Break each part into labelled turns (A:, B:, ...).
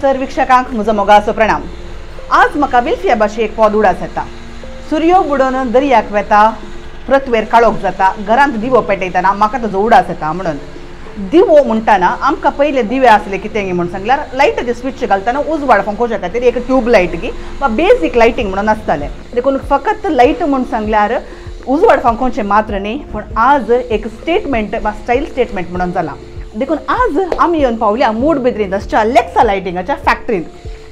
A: Sir वीक्षकांक म्हजो मोगाचो प्रणाम। आज म्हाका विल्फिया भाशे एक पद उडास येता। सुर्यो बुडोवन दर्याक वेता, पृथ्वेर काळोख जाता, घरांत दिवो पेटयतना म्हाका ताजो उडास येता म्हणून। दिवो म्हणटाना आमकां पयले दिवे आसले कितें म्हूण सांगल्यार लायटाचे स्विच घालतना उजवाड फांकोवच्या खातीर एक ट्यूब लायट गी वा बेजीक लायटींग म्हणून आसतालें। देखून फकत लायट म्हूण सांगल्यार उजवाड फांकोवचें मात्र न्ही, पूण आज एक स्टेटमेंट वा स्टायल स्टेटमेंट म्हणून जाला। देखून आज आमी येवन पावल्या मूडबिद्रींत आसच्या लेक्सा लायटिंगाच्या फॅक्टरींत।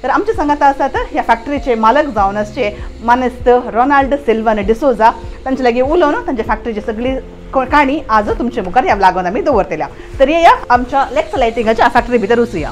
A: तर आमचे सांगात आसात ह्या फॅक्टरीचे मालक जावन आसचे मानेस्त रोनाल्ड सिल्वन डिसोजा। तांचे लागीं उलोवन तांच्या फॅक्टरीची सगळी काणी आज तुमचे मुखार ह्या व्लॉगान आमी दवरतल्या। तर येया आमच्या लेक्सा लायटिंगाच्या फॅक्टरी भितर वचुया।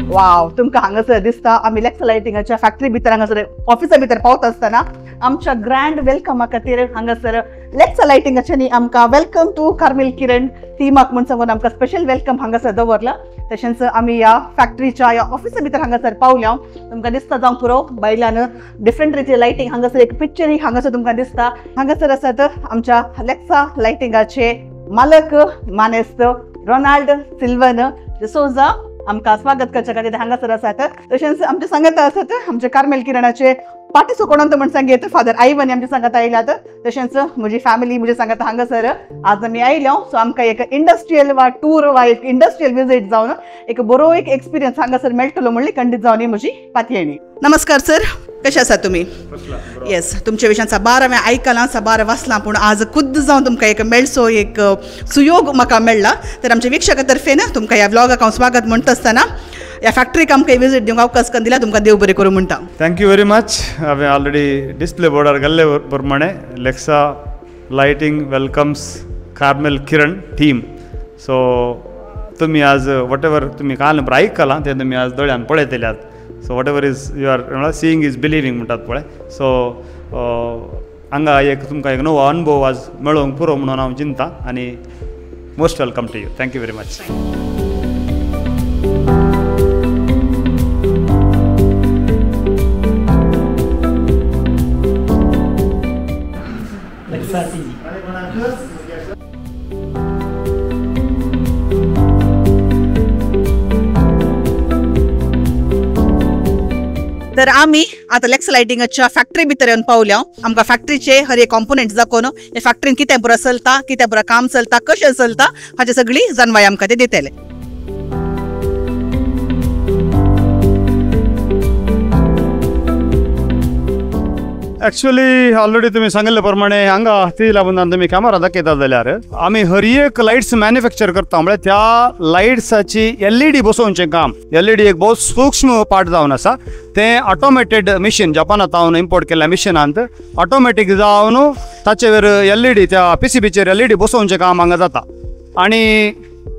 A: वाव, तुमकां हांगासर दिसता आमी लेक्सा लायटिंगाच्या फॅक्टरी भितर हांगासर ऑफिसा भितर पावता आसतना आमच्या ग्रँड वेलकमा खातीर हांगासर लेक्सा लायटिंगाच्यानी आमकां welcome to Carmel किरण टिमाक म्हूण सांगून आमकां स्पेशल welcome हांगासर दवरला। तशेंच आमी ह्या फॅक्टरीच्या ह्या ऑफिसा भितर हांगासर पावल्या। तुमकां दिसता जावंक पुरो भायल्यान डिफरंट रितीचे लायटींग हांगासर एक पिक्चरय हांगासर तुमकां दिसता। हांगासर आसात आमच्या लेक्सा लायटिंगाचे मालक मानेस्त रोनाल्ड सिल्वन डिसोजा आमकां स्वागत करच्या खातीर हांगासर आसात। तशेंच आमचे सांगात आसात आमचे कार्मेल किरणाचे पाटी सुकोणंत म्हण सांगेत फादर आयवन आमच्या सांगात आयल्यात। तशेंच म्हजी फॅमिली म्हज्या सांगात हांगासर आज आमी आयल्या। सो आमकां एक इंडस्ट्रियल वा टूर वा एक इंडस्ट्रियल विजीट जावन एक बरो एक एक्सपिरियन्स हांगासर मेळटलो म्हणली खंडीत जावन म्हजी पातयेणी। नमस्कार सर, कशे आसात तुमी? येस, तुमच्या विशयान साबार हांवें आयकलां, साबार वाचलां, पूण आज खुद्द जावन तुमकां एक मेळचो एक सुयोग म्हाका मेळ्ळा। तर आमच्या वीक्षका तर्फेन तुमकां ह्या व्लॉगाक हांव स्वागत म्हणटा आसतना ह्या फॅक्टरीक आमकां विजीट दिवंक अवकाश करून दिला, तुमकां देव बरें करूं म्हणटा।
B: Thank you very much. हांवें ऑलरेडी डिस्प्ले बोर्डार घाल्ले प्रमाणे Lexa lighting welcomes Carmel Kiran team. So तुमी आज what ever तुमी काल आयकलां तें तुमी आज दोळ्यान पळयतल्यात। So whatever is you are seeing is believing म्हणटात पळय। सो हांगा एक तुमकां एक नवो अनुभव आज मेळोवंक पुरो म्हणून हांव चिंता आनी most welcome to you. Thank you very much.
A: तर आमी आतां लेक्सा लायटिंगाच्या फॅक्टरी भितर येवन पावल्या। आमकां फॅक्टरीचे हर एक कॉम्पोनंट दाखोवन हे फॅक्टरीन कितें बरो चलता, कितें बरो काम चलता, कशें चलता हाची सगळी जाणवाय आमकां ते दितले।
B: एक्चुअली ऑलरेडी तुमी सांगिल्ले प्रमाणे हांगा ती लागून तुमी कॅमेरा दाखयता जाल्यार आमी हर एक लायट्स मॅन्युफॅक्चर करता, म्हळ्यार त्या लायट्साची एलईडी बसोवचें काम। एलईडी एक बहुत सूक्ष्म पार्ट जावन आसा, तें ऑटोमेटेड मिशीन जपानांत हांव इम्पोर्ट केल्ल्या मिशिनांत ऑटोमॅटीक जावन ताचेर एलईडी त्या पीसीबीचेर एलईडी बसोवचें काम हांगा जाता। आनी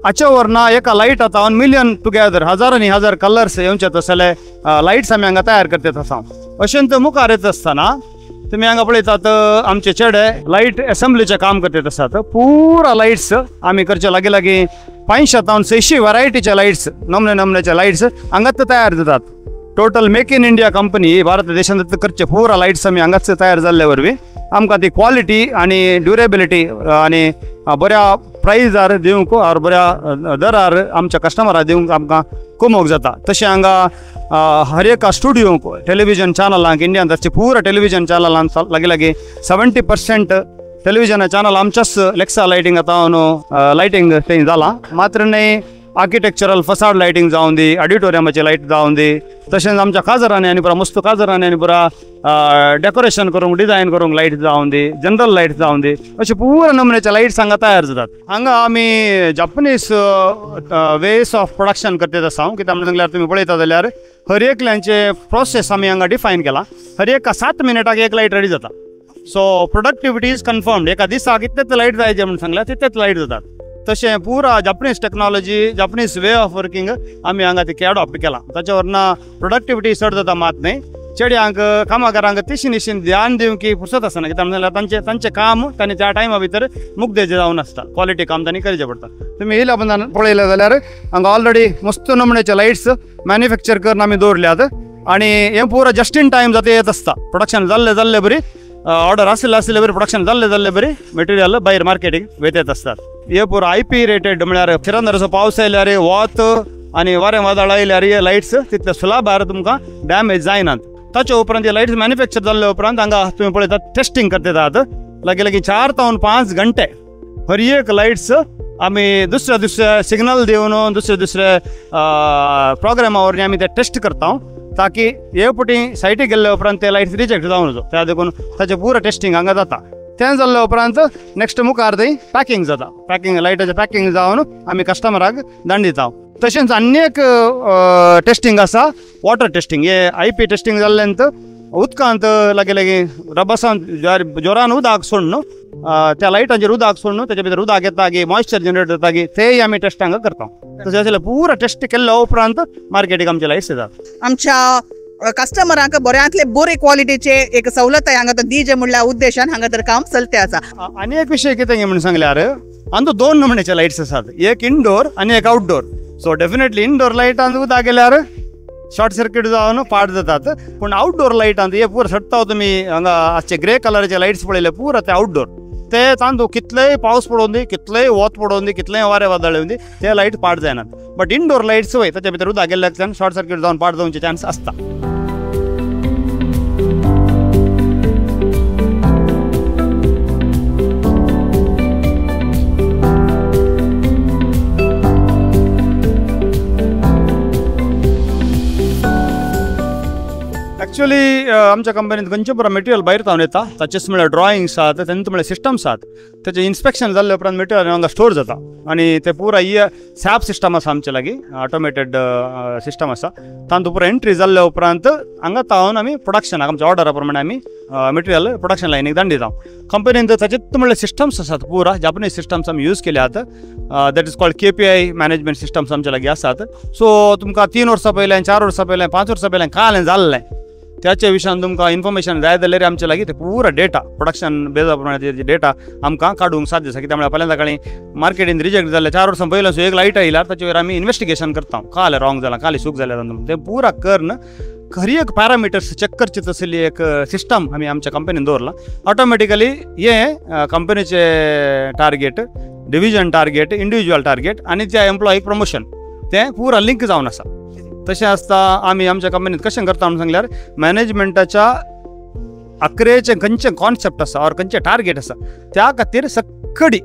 B: हाचे वरना एका लायट आतां मिलियन टुगेदर हजारांनी हजार कलर्स येवचे तसले लायट्स आमी हांगा तयार करतात आसा। अशें मुखार येत आसतना तुमी हांगा पळयतात आमचे चेडे लायट एसेंब्लीचें काम करतात आसात। पुरा लायट्स आमी करचे लागीं लागीं 500 तावन 600 व्हरायटीचे लायट्स, नमने नमनेचे लायट्स हांगाच तयार जातात। Total make in India company Bharat देशांत करचे पुरा लायट्स आमी हांगाच तयार जाल्ले वरवीं आमकां ती क्वॉलिटी आनी ड्युरेबिलिटी आनी बऱ्या प्रायजार दिवंक और बऱ्या दरार आमच्या कस्टमराक दिवंक आमकां कमोवंक जाता। तशें हांगा हर एका स्टुडियोंक टेलिविजन चॅनलांक इंडियान आसचे पुरा टेलिविजन चॅनलांक लागीं लागीं 70% टेलिविजन चॅनल आमच्याच लेक्सा लायटींग आतां लायटींग थंय जालां। मात्र न्ही आर्किटेक्चरल फसाड लायटींग जावन दी, ऑडिटोरियमाची लायट जावन दी, तशेंच आमच्या काजरांनी आनी पुरा मस्त काजरांनी आनी पुरा डेकोरेशन करूंक डिजायन करूंक लायट जावन दी, जनरल लायट जावन दी, अशे पुरा नमुन्याचे लायट्स हांगा तयार जातात। हांगा आमी जापनीज वेज ऑफ प्रोडक्शन करतात आसा। कित्याक म्हणल्यार तुमी पळयता जाल्यार हर एकल्यांचे प्रोसेस आमी हांगा डिफायन केला। हर एका 7 मिनटाक एक लायट रेडी जाता। So productivity is confirmed. एका दिसाक इतलेच लायट जाय म्हूण सांगल्यार तितलेच लायट जातात। तशें पुरा Japanese technology, Japanese way of working आमी हांगा ती एडॉप्ट केला। ताचे वरना प्रोडक्टिविटी चड जाता मात न्ही, चेड्यांक कामागारांक तिशी निशीन ध्यान दिवंक फुरसत आसना, कित्याक म्हणल्यार तांचें तांचें काम तांणी त्या टायमा भितर मुग्देचें जावन आसता, क्वॉलिटी काम तांणी करचें पडटा। तुमी येयल्या बंदान पळयलें जाल्यार हांगा ऑलरेडी मस्त नमुन्याचे लायट्स मॅन्युफॅक्चर करून आमी दवरल्यात आनी हें पुरा जस्ट इन टायम जाता येत आसता। प्रोडक्शन जाल्लें जाल्लें बरी ऑर्डर आशिल्ले आशिल्ले बरी प्रोडक्शन जाल्ले जाल्ले बरी मटेरियल भायर मार्केटीक वेतात आसतात. हे पुरो I P rated म्हळ्यार चिरंदराचो पावस आयल्यार वत आनी वारें वादळ आयल्यार हे लायट्स तितले सुलाभार तुमकां डॅमेज जायनात. ताचे उपरांत हे लायट्स मॅन्युफॅक्चर जाल्ले उपरांत हांगा तुमी पळयतात टेस्टिंग करतात लागीं लागीं 4 ते 5 घंटे हर एक लायट्स आमी दुसऱ्या दुसऱ्या सिग्नल दिवन दुसरे दुसरे प्रोग्रामा वरवीं आमी ते टेस्ट करता ताकी हे पटी सायटीक गेल्ले उपरांत ते लायट्स रिजेक्ट जावन वचो त्या देखून ताचें पुरो टेस्टिंग हांगा जाता. तें जाल्ले उपरांत नेक्स्ट मुखार थंय पॅकिंग जाता. पॅकिंग लायटाचें पॅकिंग जावन आमी कस्टमराक धाडून दिता. तशेंच आनी एक टेस्टिंग आसा वॉटर टेस्टिंग. हे I P testing जाल्ल्यान उदकांत लागीं लागीं रबसांत जोरान उदक सोडून त्या लायटांचेर उदक सोडून तेच्या भितर उदक येता गी मॉइश्चर जनरेट जाता गी तेय आमी टेस्ट हांगा करता. तशें आसल्यार पुरो टेस्ट केल्ल्या उपरांत मार्केटीक आमचे लायट्स येतात.
A: आमच्या कस्टमरांक बऱ्यांतले बरे क्वॉलिटीचे एक सवलत हांगा दिजे म्हणल्या उद्देशान हांगा तर काम चलते आसा.
B: आनी एक विशय कितें म्हणून सांगल्यार अंदू 2 नमुन्याचे लायट्स आसात, एक इनडोर आनी एक आउटडोर. सो डेफिनेटली इनडोर लायटांत उदक गेल्यार शॉर्ट सर्किट जावन पाड जातात, पूण आउटडोर लायटांत हे पुरो सट्टा तुमी हांगा आजचे ग्रे कलराचे लायट्स पळयले पुरो ते आउटडोर ते तांदूळ कितलेय पावस पडोवन दी कितलेय वत पडोवन दी कितलेय वारें वादळ येवन दी ते लायट पाड जायनात. बट इनडोर लायट्स वय ताच्या भितर उदक गेल्ल्यान शॉर्ट सर्किट जावन पाड जावचे चान्स आसता. एक्चुअली आमच्या कंपनीत खंयचें पुरो मटेरियल भायर जावन येता ताचेच म्हळ्यार ड्रॉइंग्स आसात तेंच म्हळ्यार सिस्टम्स आसात तेचें इन्स्पेक्शन जाल्ले उपरांत मटेरियल हांगा स्टोर जाता आनी ते पुरा ही सॅप सिस्टम आसा आमचे लागीं ऑटोमेटेड सिस्टम आसा तातूंत पुरो एंट्री जाल्ले उपरांत हांगा तावन आमी प्रोडक्शनाक आमच्या ऑर्डरा प्रमाणे आमी मटेरियल प्रोडक्शन लायनीक धाडून दिता. कंपनीन ताचेच म्हळ्यार सिस्टम्स आसात पुरा जापनीज सिस्टम्स आमी यूज केल्यात that is called KPI management systems आमचे लागीं आसात. सो तुमकां 3 वर्सां पयलें 4 वर्सां पयलें 5 वर्सां पयलें कालें जाल्लें त्याच्या विशयान तुमकां इन्फॉर्मेशन जाय जाल्यार आमचे लागीं ते पुरा डेटा प्रोडक्शन बेजा प्रमाणे डेटा आमकां काडूंक साध्य आसा. कित्याक म्हळ्यार पहिल्यांदा सकाळीं मार्केटीन रिजेक्ट जाल्ले 4 वर्सां पयलीं एक लायट आयल्यार ताचेर आमी इन्वेस्टिगेशन करता काल रॉंग जालां काल चूक जाल्या तें पुरा करून खरी एक पॅरामिटर्स चॅक करचे तसली एक सिस्टम आमी आमच्या कंपनीन दवरलां. ऑटोमॅटिकली हे कंपनीचे target division target individual target आनी त्या एम्प्लॉईक प्रमोशन तें पुरा लिंक जावन आसा. तशें आसता आमी आमच्या कंपनीत कशें करता म्हणून सांगल्यार मॅनेजमेंटाच्या अकरेचें खंयचें कॉन्सेप्ट आसा ऑर खंयचें टार्गेट आसा त्या खातीर सक्कडी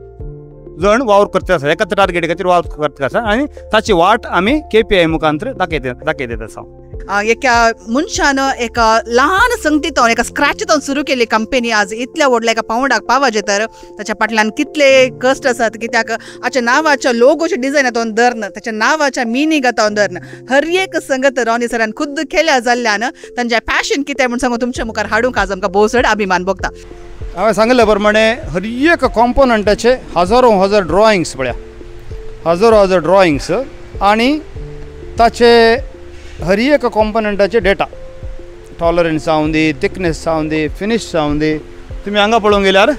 B: जण वावर करता आसा एकाच टार्गेटी खातीर वावर करता आसा आनी ताची वाट आमी KPI मुखांतर दाखयत आसा.
A: एका मनशान एका ल्हान संगतीतून एका स्क्रॅचीतून सुरू केली कंपनी आज इतल्या व्हडल्या एका पावंडाक पावाचे तर ताच्या फाटल्यान कितले कश्ट आसात कित्याक आच्या नांवाच्या लोगोचे डिझायन हातून धरून ताच्या नांवाच्या मिनींग हातून धरून हर एक संगत रॉनी सरान खुद्द केल्या जाल्ल्यान तांचे पॅशन कितें म्हूण सांगू तुमच्या मुखार हाडूंक आज आमकां भोव चड अभिमान भोगता.
B: हांवें सांगिल्ल्या प्रमाणे हर एक कॉम्पोनंटाचे हजारो हजार ड्रॉइंग्स पळया हजारो हजार ड्रॉइंग्स आनी ताचे हर एक कॉम्पोनंटाचे डेटा टॉलरन्स जावन दी थिकनेस जावन दी फिनीश जावन दी तुमी हांगा पळोवंक गेल्यार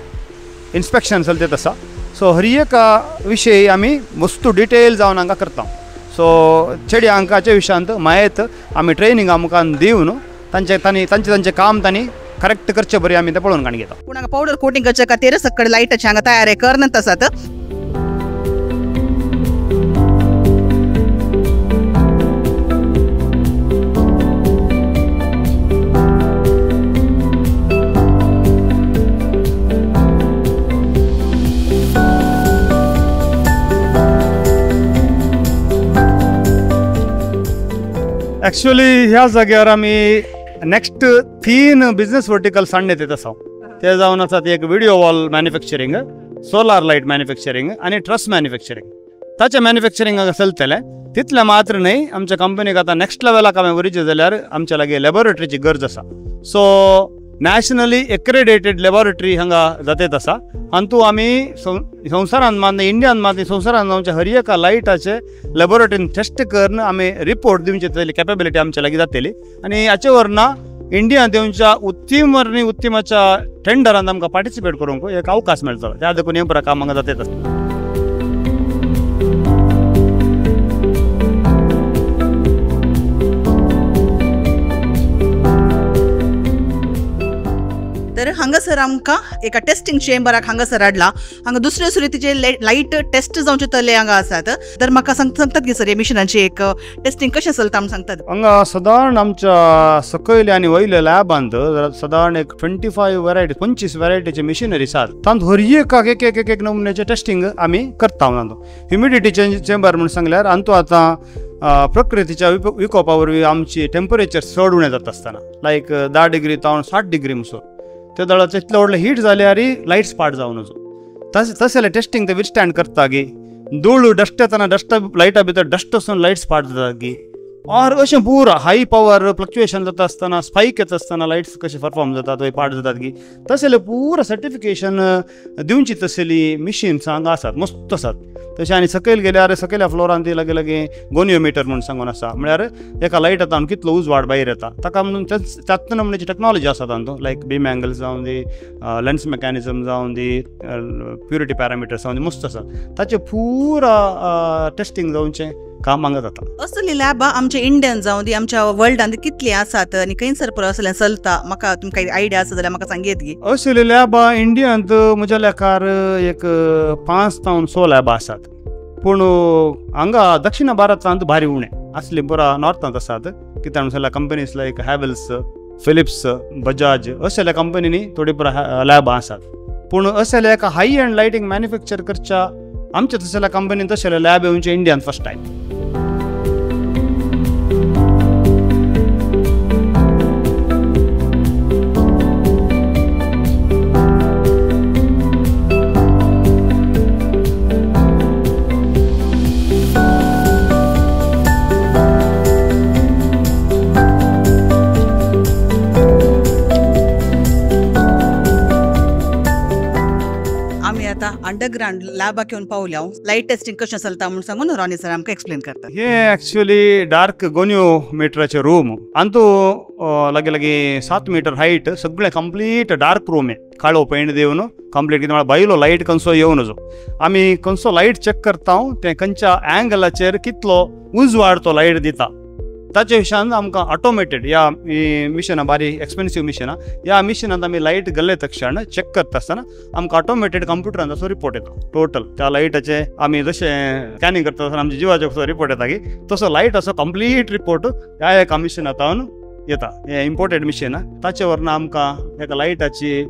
B: इन्स्पेक्शन चलतेत आसा. सो हर एका विशयी आमी वस्तू डिटेल जावन हांगा करता. सो चेडयांक हाच्या विशयांत म्हायत आमी ट्रेनिंग आमकां दिवन तांचे तांणी तांचें तांचें काम तांणी करेक्ट करचे बरें आमी तें पळोवन काडून घेता.
A: पूण हांगा पावडर कोटिंग करचे खातीर सकयल लायटाचे हांगा तयारी करनत आसात.
B: एक्चुअली ह्या जाग्यार आमी नेक्स्ट 3 बिजनेस वर्टिकल्स हाडण्यात येत आसा. ते जावन आसात एक video wall manufacturing, solar light manufacturing आनी ट्रस मॅन्युफॅक्चरींग. ताचें मॅन्युफॅक्चरींग हांगा चलतलें तितलें मात्र न्हय आमच्या कंपनीक आतां नेक्स्ट लेवलाक आमी व्हरचें जाल्यार आमच्या लागीं लॅबोरेटरीची गरज आसा. सो नॅशनली एक्रेडिटेड लॅबोरेटरी हांगा जातेत आसा. हातूंत आमी संवसारांत मात इंडियान मात संवसारांत आमच्या हर एका लायटाचे लॅबोरेटरीन टेस्ट करून आमी रिपोर्ट दिवचे तसली कॅपेबिलिटी आमच्या लागीं जातली आनी हाचे वरना इंडियांत येवच्या उत्तीम आनी उत्तीमाच्या टेंडरांत आमकां पार्टिसिपेट करूंक एक अवकाश मेळटलो. त्या देखून हें पुरो काम हांगा जातेत आसा.
A: तर हांगासर आमकां एका टेस्टिंग चेंबराक हांगासर हाडला. हांगा दुसरे सुरतीचे लायट टेस्ट जावचे तले हांगा आसात. तर म्हाका सांगतात की सर हे मिशनाची एक टेस्टिंग कशें चलता म्हूण सांगतात.
B: हांगा सादारण आमच्या सकयल्या आनी वयल्या लॅबांत सादारण एक 25 व्हरायटी 25 व्हरायटीचे मिशिनरी आसात. तातूंत हर एकाक एक एक एक नमुन्याचें टेस्टिंग आमी करता. ह्युमिडिटी चेंबर म्हूण सांगल्यार आनी आतां प्रकृतीच्या विकोपा वरवीं आमची टेम्परेचर चड उणें जाता आसतना लायक 10 डिग्री तावन 60 डिग्री म्हणसर ते दळाचें इतलें व्हडलें हीट जाल्यार लायट्स पाड जावन वचो. तशें जाल्यार टेस्टिंग ते विथस्टँड करता गी. धूळ डस्ट येतना डस्ट लायटा भितर डस्ट वचून लायट्स पाड जाता गी. ऑर अशें पुरा हाय पावर फ्लक्चुएशन जाता आसतना स्पायक येता आसतना लायट्स कशें परफॉर्म जातात वय पाड जातात गी. तशें जाल्यार पुरा सर्टिफिकेशन दिवची तसली मिशिन्स हांगा आसात मस्त आसात. तशें आनी सकयल गेल्यार सकयल्या फ्लोरान ती लागीं लागीं गोनियोमिटर म्हूण सांगून आसा म्हळ्यार एका लायट येता कितलो उजवाड भायर येता ताका म्हणून त्याच नमुन्याची टॅक्नॉलॉजी आसा तातूंत लायक बीम एंगल्स जावन दी, लेन्स मेकॅनिजम जावन दी, प्युरिटी पॅरामिटर्स जावन दी, मस्त आसा. ताचें पुरा टेस्टिंग जावचें काम हांगा जाता.
A: असली लॅबां आमच्या इंडियन जावं दी आमच्या वर्ल्डान कितलीं आसात आनी खंयसर पुरो असलें चलता म्हाका तुमकां आयडिया आसा जाल्यार म्हाका सांगयत गी.
B: असली लॅबां इंडियांत म्हज्या लेखार एक 5 तावन 6 लॅबां आसात. पूण हांगा दक्षिण भारतांत भारी उणें असली पुरा नॉर्थांत आसात. कित्याक म्हणल्यार कंपनीज लायक हॅवल्स, फिलिप्स, बजाज असल्या कंपनींनी थोडी पुरा लॅबां आसात. पूण असल्या एका हाय एंड लायटींग मॅन्युफॅक्चर करच्या आमच्या तसल्या कंपनीन तशें लॅब येवचे इंडियान फर्स्ट टायम.
A: अंडरग्रावंड लॅबाक येवन पावल्या लायट टेस्टिंग कशें चलता म्हूण सांगून रॉनी सर आमकां एक्सप्लेन करता.
B: हे एक्चुअली डार्क गोनियोमिटराचें रूम. आनी लागीं लागीं 7 मिटर हायट सगळें कंप्लीट डार्क रूम. हे काळो पेंट दिवन कंप्लीट कितें म्हळ्यार भायलो लायट खंयचो येवन वचो. आमी खंयचो लायट चॅक करता तें खंयच्या एंगलाचेर कितलो उजवाड तो लायट दिता ताचे विशयान आमकां ऑटोमेटेड ह्या मिशनां बारी एक्सपेन्सीव मिशनां ह्या मिशनांत आमी लायट गेल्ले तक्षण चॅक करता आसतना आमकां ऑटोमेटेड कंप्युटरान तसो रिपोर्ट येता. टोटल त्या लायटाचे आमी जशें स्कॅनिंग करता आसतना आमच्या जिवाचो कसो रिपोर्ट येता की तसो लायटाचो कंप्लीट रिपोर्ट ह्या एका मिशनांत येता. हें इम्पोर्टेड मिशन ताचे वरना आमकां एका लायटाची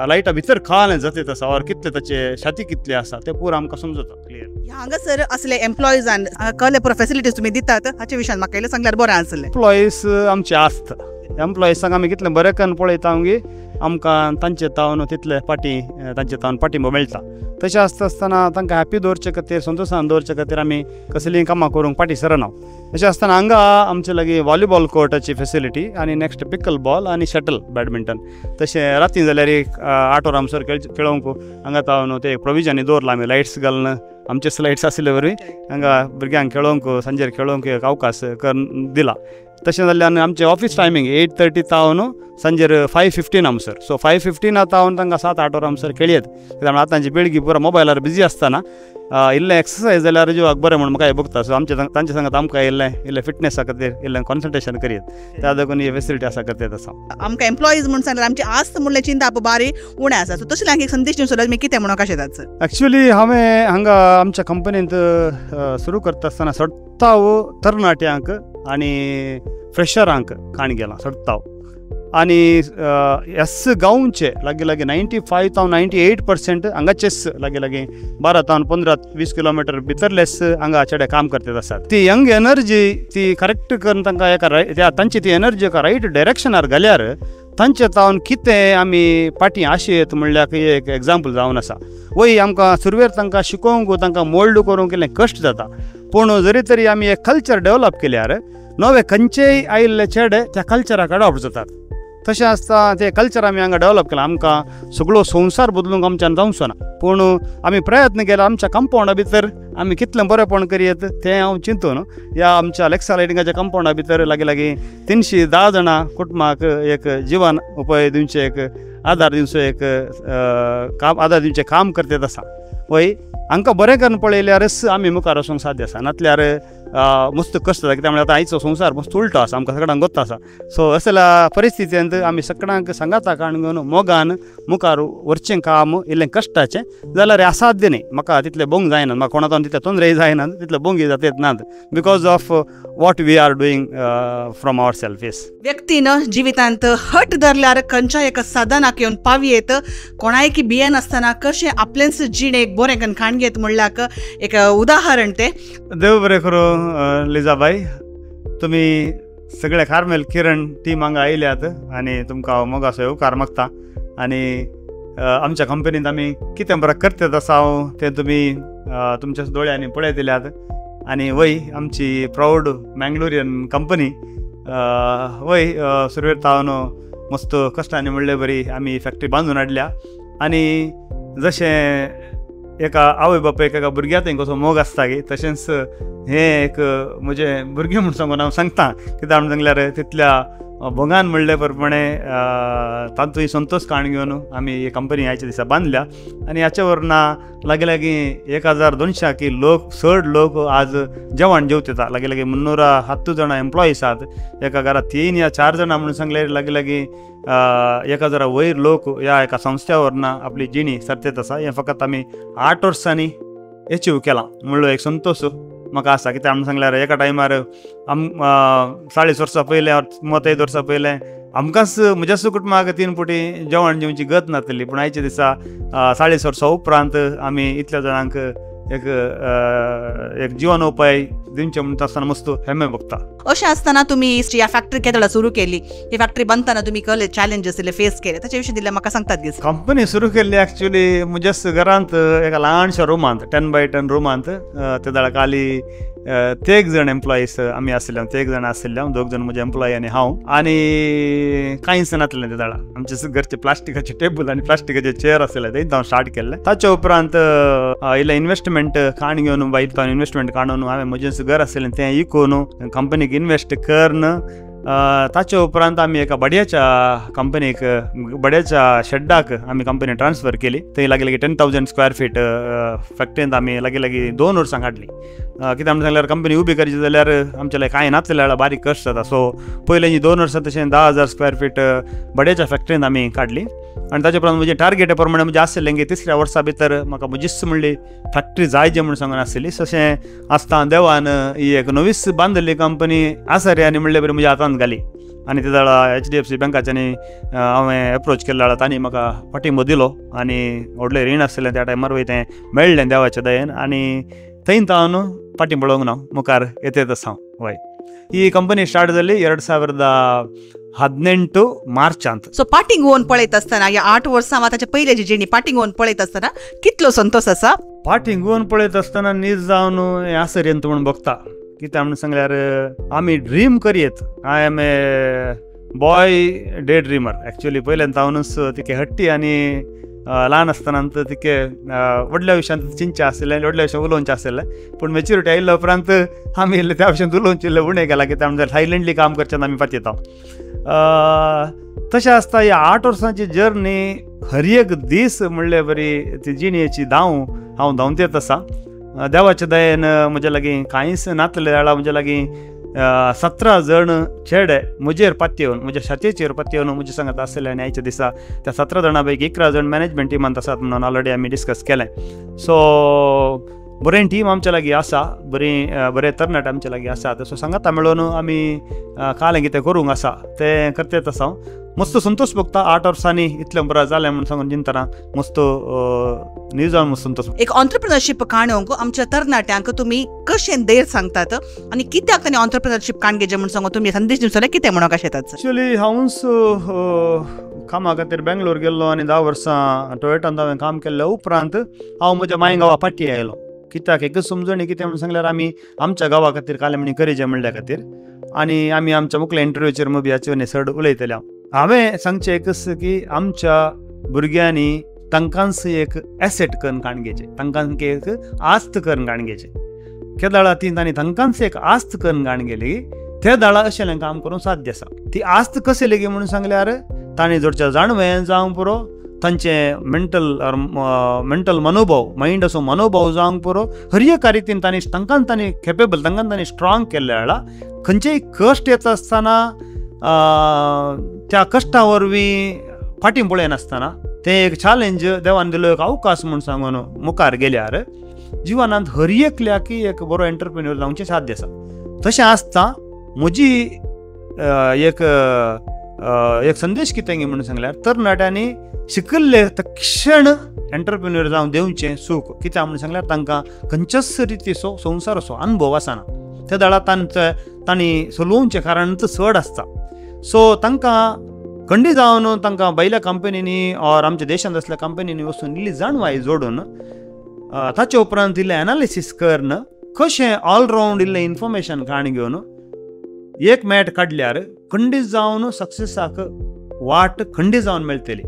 B: लायटा भितर खालें जाता आसा ऑर कितले ताचे छाती कितले आसा ते पुरा आमकां समजता क्लियर.
A: हांगासर असले एम्प्लॉइजान कळ्ळे पुरो फेसिलिटीज तुमी दितात हाचे विशयान म्हाका इल्लें सांगल्यार बरें आसलें.
B: एम्प्लॉइज आमचे आसता. एम्प्लॉइजांक आमी कितलें बरें करून पळयता गी आमकां तांचे तावन तितले पाटी तांचे तावन पाठिंबो मेळटा. तशें आसता आसतना तांकां हॅपी दवरचे खातीर संतोशान दवरचे खातीर आमी कसलीय कामां करूंक फाटीं सरना. तशें आसतना हांगा आमचे लागीं व्हॉलीबॉल कोर्टाची फेसिलिटी आनी नेक्स्ट पिकल बॉल आनी शटल बॅडमिंटन. तशें राती जाल्यार एक 8 वरां म्हणसर खेळोवंक हांगा तावन ते प्रोविजन दवरलां आमी लायट्स घालून आमचेच लायट्स आशिल्ले वरवीं हांगा भुरग्यांक खेळोवंक सांजेर खेळोवंक एक अवकाश करून दिला. तशें जाल्ल्यान आमचें ऑफीस टायमींग 8:30 तावन सांजेर 5:15 म्हणसर. सो 5:15 तावन तांकां 7-8 वरां म्हणसर खेळयेत. कित्याक आतांची पिळगी पुरा मोबायलार बिजी आसतना इल्लें एक्सरसायज जाल्यार जिवाक बरें म्हूण म्हाका भोगता. सो आमचे तांचे सांगात आमकां इल्लें इल्लें फिटनेसा खातीर इल्लें कॉन्सन्ट्रेशन करयेत त्या देखून ही फेसिलिटी आसा खातीर आसा.
A: आमकां एम्प्लॉइज म्हूण सांगल्यार आमची आस्त म्हणल्यार चिंता बारी उणें आसा. सो तशें एक संदेश दिवचो जाल्यार कितें म्हणूंक कशें जाता?
B: एक्चुअली हांवें हांगा आमच्या कंपनींत सुरू करता आसतना सडताव तरणाट्यांक आनी फ्रेशरांक काण गेलां सडताव आनी एस गांवचे लागीं लागीं 95 तावन 98% हांगाचेच लागीं लागीं 12 तावन 15-20 किलोमिटर भितरलेच हांगा चेडे काम करतात आसात. ती यंग एनर्जी ती करेक्ट करून तांकां एका तांची ती एनर्जी एका रायट डायरेक्शनार घाल्यार तांचे तावन कितें आमी फाटीं आशेत म्हणल्यार एक एग्जाम्पल जावन आसा. वय आमकां सुरवेर तांकां शिकोवंक तांकां मोल्ड करूंक इल्लें कश्ट जाता पूण जरी तरी आमी एक कल्चर डेवलप केल्यार नवे खंयचेय आयिल्ले चेडे त्या कल्चराक अडॉप्ट जातात. तशें आसता ते कल्चर आमी हांगा डेवलप केलां. आमकां सगळो संवसार बदलूंक आमच्यान जावचो ना पूण आमी प्रयत्न केला आमच्या कंपावंडा भितर आमी कितलें बरेंपण करयेत तें हांव चिंतून ह्या आमच्या लेक्सा लायटिंगाच्या कंपावंडा भितर लागीं लागीं 310 जाणां कुटुंबाक एक जिवन उपाय दिवचें एक आदार दिवचो एक काम आदार दिवचें काम करतात आसा. वय हांकां बरें करून पळयल्यारच आमी मुखार वचूंक साध्य आसा. नातल्यार मस्त कश्ट जाता कित्याक म्हणल्यार आतां आयचो संवसार मस्त उलटो आसा, आमकां सगळ्यांक गोत्त आसा. सो असल्या परिस्थितींत आमी सगळ्यांक सांगाता काण घेवन मोगान मुखार व्हरचें काम इल्लें कश्टाचें जाल्यार असाध्य न्ही. म्हाका तितलें बोंग जायना, म्हाका कोणा तितलें तोंदरेय जायना, तितलें बोंगी जाता नात because of what we are doing from our self. Yes,
A: व्यक्तीन जिवितांत हट धरल्यार खंयच्या एका साधनाक येवन पावयेत, कोणायकी भियेनासतना कशें आपलेंच जिणेक बरें करून खाण घेत म्हणल्याक एक उदाहरण तें.
B: देव बरें करूं लिजाबाई, तुमी सगळे कार्मेल किरण टीम हांगा आयल्यात आनी तुमकां हांव मोगाचो येवकार मागता. आनी आमच्या कंपनींत आमी कितें बरें करतात आसा हांव तें तुमी तुमच्या दोळ्यांनी पळयतल्यात. आनी वय आमची प्रावड मँगलोरियन कंपनी वय सुरवेर तावन मस्त कश्टांनी म्हणले बरी आमी फॅक्टरी बांदून हाडल्या. आनी जशें एका आवय बापायक एका भुरग्या थंय कसो मोग आसता की तशेंच हें एक म्हजें भुरगें म्हूण सांगून हांव सांगता. कित्याक म्हूण सांगल्यार तितल्या भोंगान म्हणले प्रमाणे तातूंय संतोश काण घेवन आमी ही कंपनी आयच्या दिसा बांदल्या. आनी हाचे वरना लागीं लागीं 1200 की लोक चड लोक आज जेवण जेवता. लागीं लागीं 310 जाणां एम्प्लॉईज आसात. एका घरांत 3 या 4 जाणां म्हणून सांगल्यार लागीं लागीं 1000 वयर लोक ह्या एका संस्थ्या वरना आपली जिणी सरतेत आसा. हें फकत आमी 8 वर्सांनी एचीव केलां म्हणलो एक संतोश म्हाका आसा. कित्याक म्हणून सांगल्यार एका टायमार 40 वर्सां पयलें 35 वर्सां पयलें आमकांच म्हज्याच कुटुंबाक 3 पुटी जेवण जेवची गत नासली, पूण आयच्या दिसा 40 वर्सां उपरांत आमी इतल्या जाणांक एक एक जिवन उपाय दिवचे म्हणटा आसतना मस्त हेमे बघता.
A: अशें आसतना तुमी ह्या फॅक्टरी केदळा सुरू केली, ही फॅक्टरी बांदतना तुमी कसले चॅलेंजीस फेस केले ताचे विशीं दिल्यार म्हाका सांगतात गीस.
B: कंपनी सुरू केल्ली एक्चुअली म्हज्याच घरांत एका ल्हानशा रुमांत 10 बाय 10 रुमांत. ते वेळार खाली 13 जण एम्प्लॉईज आमी आशिल्ले, 13 जाण आशिल्ले, 2 जण म्हजे एम्प्लॉई आनी हांव. आनी कांयच नासलें ते वेळार, आमचे घरचे प्लास्टिकाचे टेबल आनी प्लास्टिकाचे चेअर आशिल्ले ते हांव स्टार्ट केल्ले. ताचे उपरांत इल्लें इन्वेस्टमेंट काण घेवन बायल हांव इन्वेस्टमेंट काडून हांवें म्हजें घर आशिल्लें तें इकून कंपनीक इन्वेस्ट करून ताचे उपरांत आमी एका बड्याच्या कंपनीक बड्याच्या शेड्डाक आमी कंपनी ट्रान्सफर केली. थंय लागीं लागीं 10,000 स्क्वेअर फीट फॅक्टरींत आमी लागीं लागीं 2 वर्सां काडली. कित्याक म्हणून सांगल्यार कंपनी उबी करची जाल्यार आमच्या कांय नासलें, बारीक कश्ट जाता. सो पयलीं 2 वर्सां तशें 10,000 स्क्वेअर फीट बड्याच्या फॅक्टरींत आमी काडली. आनी ताचे उपरांत म्हजें टार्गेट प्रमाणे म्हजें आशिल्लें की 3ऱ्या वर्सा भितर म्हाका म्हजीच म्हणली फॅक्टरी जाय जे म्हूण सांगून आशिल्ली. तशें आसतना देवान ही एक नवीच बांदिल्ली कंपनी आसा रे आनी म्हणले बरी म्हज्या हातांत घाली. आनी ते वेळार HDFC बँकाच्यांनी हांवें एप्रोच केल्लो, तांणी म्हाका पाठिंबो दिलो आनी व्हडलें रीण आशिल्लें त्या टायमार वय तें मेळ्ळें देवाच्या दयेन. आनी थंय हांव फाटीं पळोवंक ना, मुखार येतेच आसा हांव. वय ही कंपनी स्टार्ट जाली 2018 मार्चांत.
A: सो पाटींग होवन पळयत आसतना ह्या 8 वर्सां वा ताच्या पयल्याची जिणी पाटींग होवन पळयत आसतना कितलो संतोश आसा?
B: पाटींग होवन पळयत आसतना नीज जावन हें आसा रे म्हूण बघता. कित्याक म्हणून सांगल्यार आमी ड्रीम करयेत. I am a boy day dreamer actually. पयल्यान तावनूच तिके हट्टी आनी ल्हान आसतना तिके व्हडल्या विशयांत चिंतचें आशिल्लें, व्हडल्या विशयांत उलोवचें आशिल्लें. पूण मेच्युरिटी आयिल्ल्या उपरांत आमी इल्लें त्या विशयांत उलोवचें इल्लें उणें केलां. कित्याक म्हणल्यार सायलंटली काम करचें आमी पातयता. तशें आसता ह्या 8 वर्सांची जर्नी हर एक दीस म्हणले बरी ती जिणेची धांव हांव धांवत येत आसा. देवाच्या दयेन म्हज्या लागीं कांयच नातलें जाल्यार म्हज्या लागीं 17 जण चेडे म्हजेर पातयेवन म्हज्या छातयेचेर पातयेवन म्हजे सांगत आसले. आनी आयच्या दिसा त्या 17 जाणां पैकी 11 जण मॅनेजमेंट टिमांत आसात म्हणून ऑलरेडी आमी डिस्कस केलें. सो बरें टीम आमच्या लागीं आसा, बरी बरे तरणाटे आमच्या लागीं आसात. सो सांगाता मेळोवन आमी कालें कितें करूंक आसा तें करतेच आसा. हांव मस्त संतोश भोगता 8 वर्सांनी इतलें बरें जालें म्हूण सांगून चिंतना मस्त नीज जावन मस्त संतोश.
A: एक ऑन्टरप्रिनरशीप काणूंक आमच्या तरणाट्यांक तुमी कशें धैर्य सांगतात आनी कित्याक तांणी ऑन्टरप्रिनरशीप काण घेवचें म्हूण सांगून तुमी संदेश दिवचो जाल्यार कितें म्हणूंक शेतात?
B: एक्चुअली हांवूच कामा खातीर बेंगलोर गेल्लो आनी 10 वर्सां टोयोटांत हांवें काम केल्ल्या उपरांत हांव म्हज्या माय गांवा फाटीं आयलो. कित्याक एकच समजणी कितें म्हणून सांगल्यार आमी आमच्या गांवा खातीर कालें म्हणी करीजे म्हणल्या खातीर आनी आमी आमच्या मुखल्या इंटरव्यूचेर मबी हाचेर चड उलयतले. हांव हांवें सांगचें एकच की आमच्या भुरग्यांनी तांकांच एक एसेट करून काण घेवचें, तांकां एक आस्त करून काण घेवचें. केदळा ती तांणी तांकांच एक आस्त करून काण गेली ते दाळा अशें काम करूंक साध्य आसा. ती आस्त कशें लेगीत म्हणून सांगल्यार तांणी जोडच्या जाणवें जावं पुरो तांचे मेंटल मेंटल मनोभाव मायंड असो मनोभाव जावंक पुरो हर एका रितीन तांणी तांकां तांणी केपेबल तांकां तांणी स्ट्रांग केल्ले जाल्यार खंयचेय कश्ट येता आसतना त्या कश्टा वरवीं फाटीं पळयनासतना तें एक चॅलेंज देवान दिलो एक अवकाश म्हूण सांगून मुखार गेल्यार जिवनांत हर एकल्याक एक बरो एंटरप्रेन्योर जावचें साध्य आसा. तशें आसता म्हजी एक एक संदेश कितें म्हणून सांगल्यार तरणाट्यांनी शिकिल्ले तक्षण एंटरप्रेन्योर जावन देवचें सूख कित्याक म्हणून सांगल्यार तांकां खंयच्याच रितीचो संवसाराचो अनुभव आसना त्या वेळार तांचे तांणी चलोवचें कारण चड आसता. सो तांकां खंडी जावन तांकां भायल्या कंपनींनी ऑर आमच्या देशांत आसल्या कंपनींनी वचून इल्ली जाणवाय जोडून ताचे उपरांत इल्लें एनालिसीस करून कशें ऑलरावंड इल्लें इन्फॉर्मेशन काण घेवन एक मॅट काडल्यार खंडीत जावन सक्सेसाक वाट खंडी जावन मेळटली.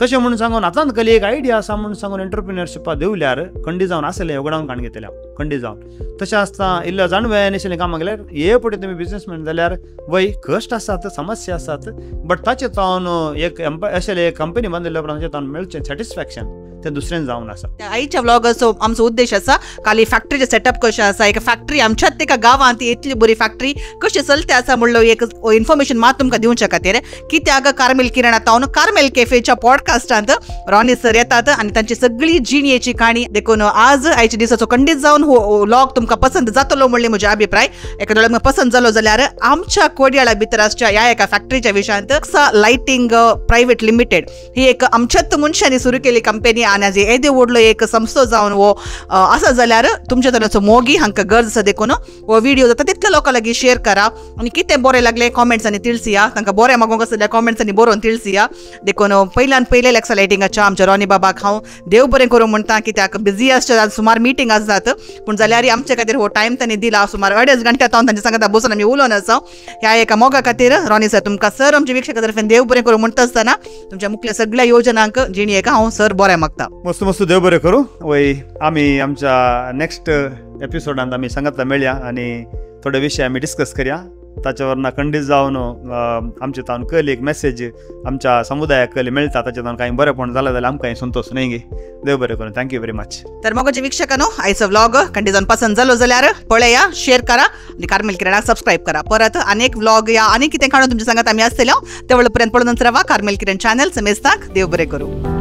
B: तशें म्हणून सांगून आतां कली एक आयडिया आसा म्हणून सांगून एंटरप्रिन्योरशिपाक देंवल्यार खंडी जावन आसलें उगडावन काण घेतलें हांव खंडी जावन. तशें आसता इल्लें जाणवें आनी कामां गेल्यार हे पटी तुमी बिजनेसमॅन जाल्यार वय कश्ट आसात समस्या आसात बट ताचे तावन एक अशें एक कंपनी बांदिल्ल्या उपरांत ताचे तावन मेळचें सॅटिस्फॅक्शन तें दुसरें जावन आसा.
A: आयच्या व्लॉगाचो आमचो उद्देश आसा खाली फॅक्टरीचें सेटअप कशें आसा, एक फॅक्टरी आमच्याच एका गांवांत इतली बरी फॅक्टरी कशी चलते आसा म्हणलो एक इन्फॉर्मेशन मात तुमकां दिवच्या खातीर कित्याक कार्मेल किरण आतां कार्मेल कॅफेच्या पॉडकास्टांत रॉनी सर येतात आनी तांची सगळी जिणयेची काणी. देखून आज आयच्या दिसाचो खंडीत जावन हो व्लॉग तुमकां पसंत जातलो म्हणले म्हजे अभिप्राय. एखादो व्लॉग पसंत जालो जाल्यार आमच्या कोडयाळा भितर आसच्या ह्या एका फॅक्टरीच्या विशयांत लायटींग प्रायव्हेट लिमिटेड ही एक आमच्याच मनशांनी सुरू केली कंपनी आनी आज येदे व्हडलो एक संस्थो जावन हो आसा जाल्यार तुमच्या तरेचो मोगी हांकां गरज आसा. देखून हो व्हिडिओ जाता तितल्या लोकां लागीं शेअर करा आनी कितें बरें लागलें कॉमेंट्सांनी तिळसिया, तांकां बरें मागोवंक आसा जाल्यार कॉमेंट्सांनी बरोवन तिळसिया. देखून पयल्यान पयले लेक्सा लायटिंगाच्या आमच्या रॉनी बाबाक हांव देव बरें करूं म्हणटा कित्याक बिजी आसच्या सुमार मिटींग आसतात पूण जाल्यार आमचे खातीर हो टायम तांणी दिला. सुमार 2.5 घंटे हांव तांच्या सांगता बसून आमी उलोवन आसा. ह्या एका मोगा खातीर रॉनी सर तुमकां सर आमच्या वीक्षका तर्फेन देव बरें करूं म्हणटा आसतना तुमच्या मुखल्या सगळ्या योजनांक जिणेक हांव सर बरें मागता.
B: मस्त मस्त देव बरें करूं. वय आमी आमच्या नेक्स्ट एपिसोडांत आमी सांगता मेळया आनी थोडे विशय आमी डिस्कस करया. ताच्यावर ना खंडीत जावन आमचे तावन कली एक मेसेज आमच्या समुदायाक कली मेळटा ताचे तावन कांय बरेंपण जालें जाल्यार आमकां संतोष न्हय गे. देव बरें करूं. Thank you very much.
A: तर मोगाचे वीक्षकांनो आयचो व्लॉग खंडीत जावन पसंत जालो जाल्यार पळया, शेअर करा आनी कार्मेल किरणाक सबस्क्रायब करा. परत अनेक व्लॉग या आनी कितें काडून तुमच्या सांगात आमी आसतले. तेवढे पर्यंत पळोवन रावा कार्मेल किरण चॅनल. समेस्ताक देव बरें करूं.